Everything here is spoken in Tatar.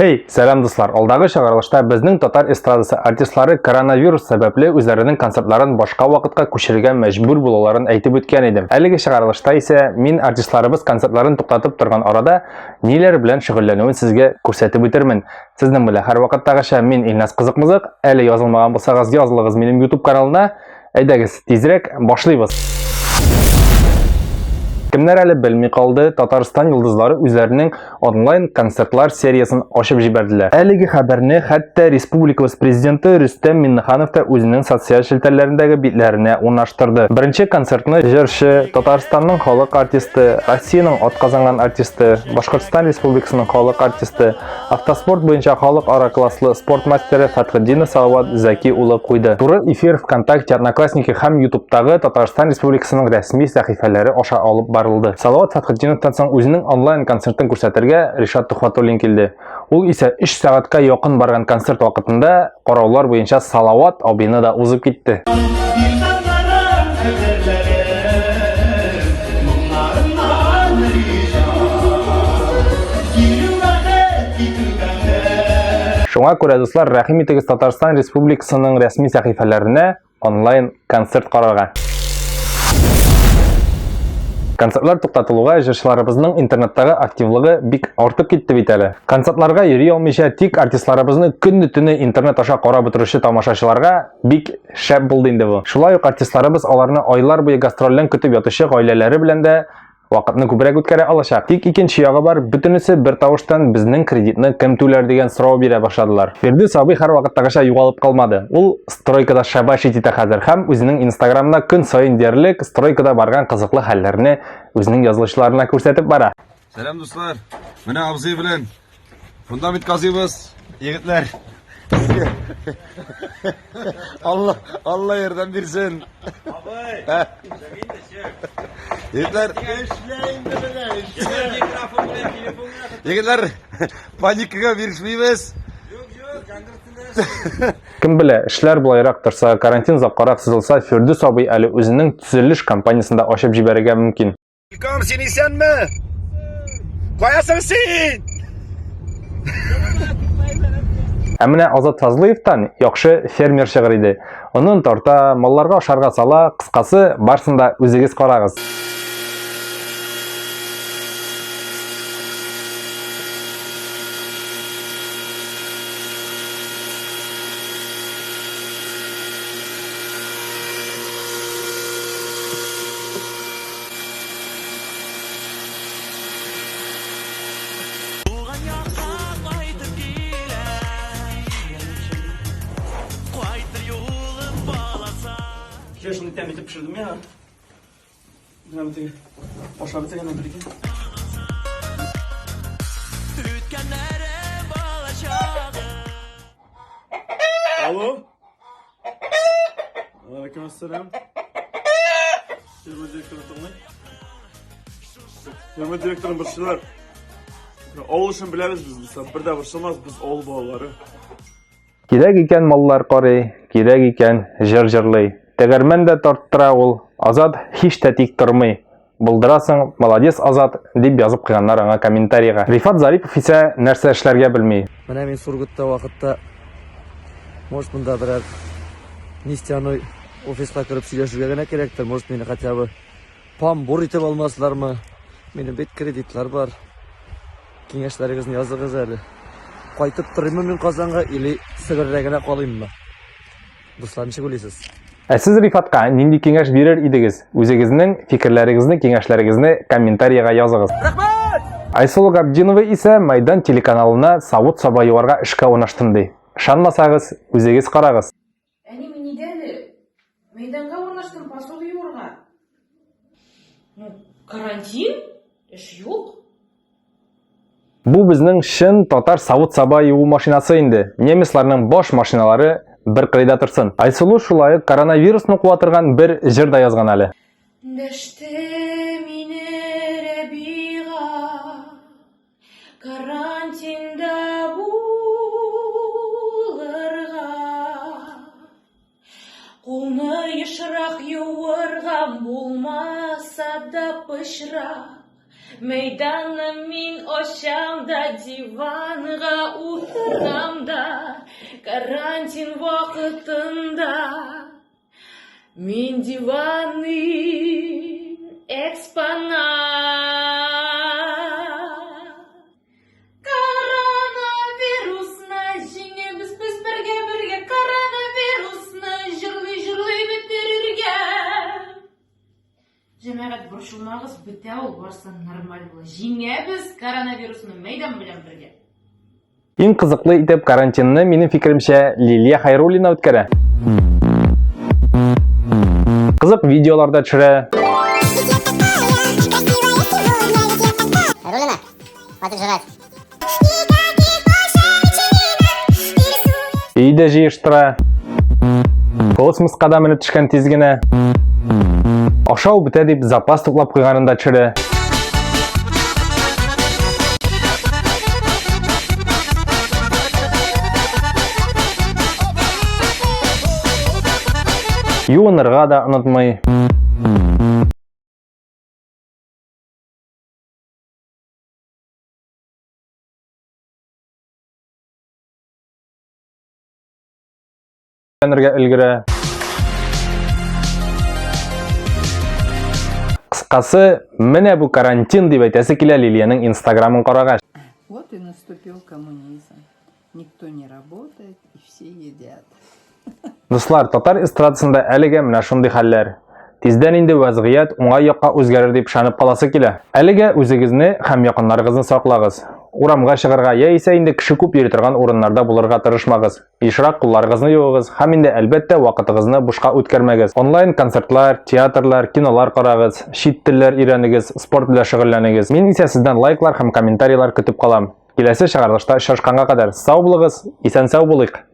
Хей, сәлам дуслар! Алдагы чыгарылышта безнең татар эстрадасы артистлары коронавирус сәбәпле үзләренең концертларын башка вакытка күчерергә мәҗбүр булуларын әйтеп үткән идем. Әлеге чыгарылышта исә мин артистларыбыз концертларын туктатып торган арада ниләр белән шөгыльләнүен сезгә күрсәтеп үтермен. Сезнең белән һәрвакыттагыча мин Илназ Кызыкмызык. Әле язылмаган булсагыз, язылыгыз минем YouTube каналына. Әйдәгез, тизрәк башлыйбыз. Кемнәр әле белми калды, Татарстан йолдызлары үзләренең онлайн концертлар сериясен ачып җибәрделәр. Әлеге хәбәрне хәтта республикабыз президенты Рөстәм Миңнеханов та үзенең социаль челтәрләрендәге битләренә урнаштырды. Беренче концертны җырчы, Татарстанның халык артисты, Россиянең атказанган артисты, Башкортстан Республикасының халык артисты, Автоспорт буенча халыкара класслы спорт мастеры Фәтхетдинов Салават Зәки улы куйды. Туры эфир ВКонтакте, Одноклассники һәм Ютубтагы Татарстан Республикасының рәсми сәхифәләре аша алып барылды. Салават Фәтхетдиновтан соң үзенең онлайн концертын күрсәтергә Ришат Тухватуллин килде. Ул исә 3 сәгатькә якын барган концерт вакытында караулар буенча Салават абыйны да узып китте. Шуңа күрә, дуслар, рәхим итегез Татарстан Республикасының рәсми сәхифәләренә онлайн концерт карарга. Концертлар туктатылуга җырчыларыбызның интернеттагы активлыгы бик артып китте бит әле. Концертларга йөри алмыйча тик артистларыбызны көне-төне интернет аша карап утыручы тамашачыларга бик шәп булды инде бу. Шулай ук артистларыбыз аларны айлар буе гастрольдән көтеп ятучы гаиләләре белән дә вакытны күбрәк үткәрә алачак. Тик икенче ягы бар, бөтенесе бер тавыштан безнең кредитны кем түләр дигән сорау бирә башладылар. Фирдүс абый һәрвакыттагыча югалып калмады. Ул стройкада шабашить итә хәзер һәм үзенең инстаграмында көн саен диярлек стройкада барган кызыклы хәлләрне үзенең язылучыларына күрсәтеп бара. Сәлам дуслар. Менә абзый белән фундамент казыйбыз, егетләр. Сезгә Алла, Алла ярдәм бирсен. Абый, Егетләр, эшлә инде менә, эшлә. Микрофон белән телефон гына. егетләр, паникага бирешмибез. Юк, юк, аңгыр телдә. Кем белә, эшләр болайрак торса, карантин озаккарак сузылса, Фирдүс абый әле үзенең төзелеш компаниясен дә ачып җибәрергә мөмкин. Илкам, син исәнме? Каясың син? Ә менә Азат Фазлыевтан яхшы фермер чыгыр иде. Онын тарта, малларга ашарга сала, кыскасы, барсын да үзегез карагыз. Туган якка кайтып киләм. Кайтыр юлым баласа. Кичә шундый тәм итеп пешердем мин аны. Менә бу теге ашап бетергәннән бер Үткәннәре балачагым. Алло. Алейкум ассалам. Фирма директоры тыңлый. Фирма директорын борчылар. Авыл эшен беләбез без, дуслар. Бер дә борчылмас, без авыл балалары. Кирәк икән маллар карый, кирәк икән җыр җырлый. Тәгәрмән дә тарттыра ул, Азат һич тә тик тормый. Булдырасың, молодец, Азат, дип язып куйганнар аңа комментарийга. Рифат Зарипов исә нәрсә эшләргә белми. Менә мин Сургутта вакытта, может, монда берәр нефтяной офиска кереп сөйләшергә генә кирәктер, может, мине хотя бы памбур итеп алмаслармы? Минем бит кредитлар бар. Киңәшләрегезне языгыз әле. Кайтып торыйммы мин Казанга или Себердә генә калыйммы? Дуслар, ничек уйлыйсыз? Ә сез Рифатка нинди киңәш бирер идегез? Үзегезнең фикерләрегезне, киңәшләрегезне комментариягә языгыз. Рәхмәт! Айсылу Габдинова исә Майдан телеканалына савыт-саба юарга эшкә урнаштым ди. Ышанмасагыз, үзегез карагыз. Әни, мин нидә әле? Мәйданга урнаштым посуда юырга. Ну, карантин, эш юк. Бу безнең чын татар савыт-саба юу машинасы инде. Немецларның баш машиналары бер кырыйда торсын. Айсылу шулай ук коронавирусны куа торган бер җыр да язган әле. Дәште мине Рәбига, карантинда булырга. Кулны ешрак юырга булмаса да пычрак. Мәйданны мин ачам да диванга утырам. Утырам да, карантин вакытында Мин диванный экспонат. Коронавирусны җиңәбез без бергә бергә коронавирусны җырлый җырлый бетерергә. Җәмәгать борчылмагыз, бетә ул, барысы нормаль була. Җиңәбез коронавирусны мәйдан белән бергә. Иң кызыклы итеп карантинны, минем фикеремчә, Лилия Хайруллина үткәрә. Кызык видеолар да төшерә. Хайруллина, хватит жрать. Өй дә җыештыра. Космоска да менеп төшкән тиз генә. Ашау бетә дип запас туплап куйганын да төшерә. Юынырга да онытмый. Өйләнергә өлгерә. Кыскасы, менә бу карантин дип әйтәсе килә Лилиянең Инстаграмын карагач. Вот и наступил коммунизм. Никто не работает и все едят. Дуслар, татар эстрадасында әлегә менә шундый хәлләр. Тиздән инде вәзгыять уңай якка үзгәрер дип ышанып каласы килә. Әлегә үзегезне һәм якыннарыгызны саклагыз. Урамга чыгарга яисә инде кеше күп йөри торган урыннарда булырга тырышмагыз. Ешрак кулларыгызны юыгыз һәм инде, әлбәттә, вакытыгызны бушка үткәрмәгез. Онлайн концертлар, театрлар, кинолар карагыз, чит телләр өйрәнегез, спорт белән шөгыльләнегез. Мин исә сездән лайклар һәм комментарийлар көтеп калам. Киләсе чыгарылышта очрашканга кадәр сау булыгыз, исән-сау булыйк!